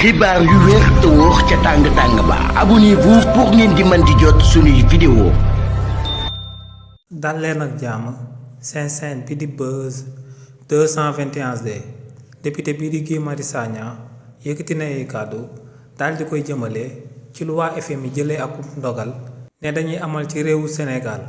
xibaar yu wér te wóor ca tàng ba abonnez-vous pour ngeen di mën di jot suñuy vidéo. dal leen ak jàmm seen chaîne bi di Buzz 221D député bii di Guy Marius Sagna yëkkati na ay kàddu daal di koy jëmale ci lu waa FMI jëlee akub ndogal ne dañuy amal ci réewu Sénégal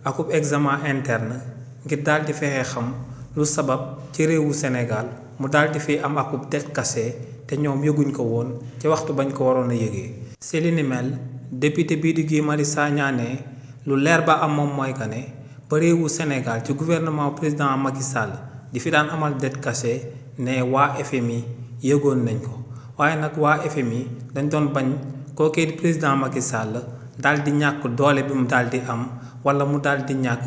akub examen interne ngir daal di fexe xam lu sabab ci réewu Sénégal mu daal di fi am akub det kase te ñoom yëguñ ko woon ci waxtu bañ ko waroon a yëgee. si li ni mel député bii di Guy Marius Sagna ne lu leer ba am moom mooy que ne ba réewu Sénégal ci gouvernement président Macky Sall di fi daan amal det kase ne waa FMI yëgoon nañ ko waaye nag waa FMI dañ doon bañ kookee di président Macky Sall daal di ñàkk doole bi mu daal di am wala mu daal di ñàkk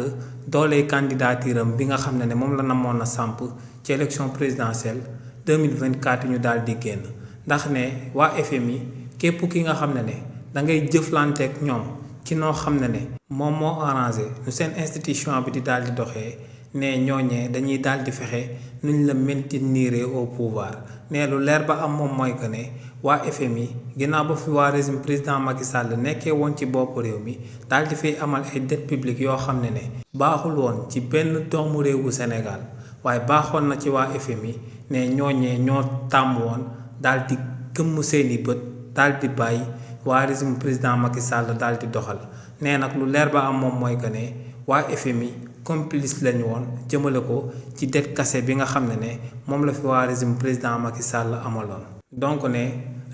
doole candidature am bi nga xam ne moom la namoon a samp ci élection présidentielle 2024 ñu daal di génn ndax ne waa FMI képp ki nga xam ne da ngay jëflanteek ñoom ci noo xam ne moom moo arrangé nu seen institution bi di daal di doxee ne ñooñee dañuy daal di fexe nuñ la maintenir au pouvoir ne lu leer ba am moom mooy que ne waa FMI ginnaaw ba fi waa régime président Macky Sall nekkee woon ci bopp réew mi daal di fiy amal ay dette publique yoo xam ne baaxul woon ci benn doomu réewu Sénégal waaye baaxoon na ci waa FMI ne ñooñee ñoo tàmm woon daal di gëmm seeni bët daal di bàyyi waa régime président Macky Sall daal di doxal nee nag lu leer ba am moom mooy que ne waa FMI complice lañu woon jëmale ko ci det kase bi nga xam ne moom la fi waa régime président Macky Sall amaloon. donc ne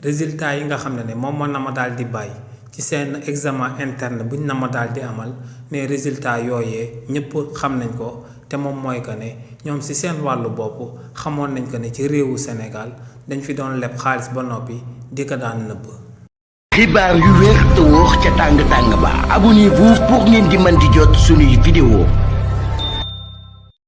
résultat yi nga xam ne moom moo na ma daal di bàyyi ci seen examen interne buñ na ma daal di amal ne résultat yooyee ñëpp xam nañ ko te moom mooy que ne ñoom ci seen wàllu bopp xamoon nañ ko ne ci réewu Sénégal dañ fi doon leb xaalis ba noppi di ko daan nëbb. xibaar yu wér te wóor ca tàng ba abonnez-vous pour ngeen di mën di jot suñuy vidéo.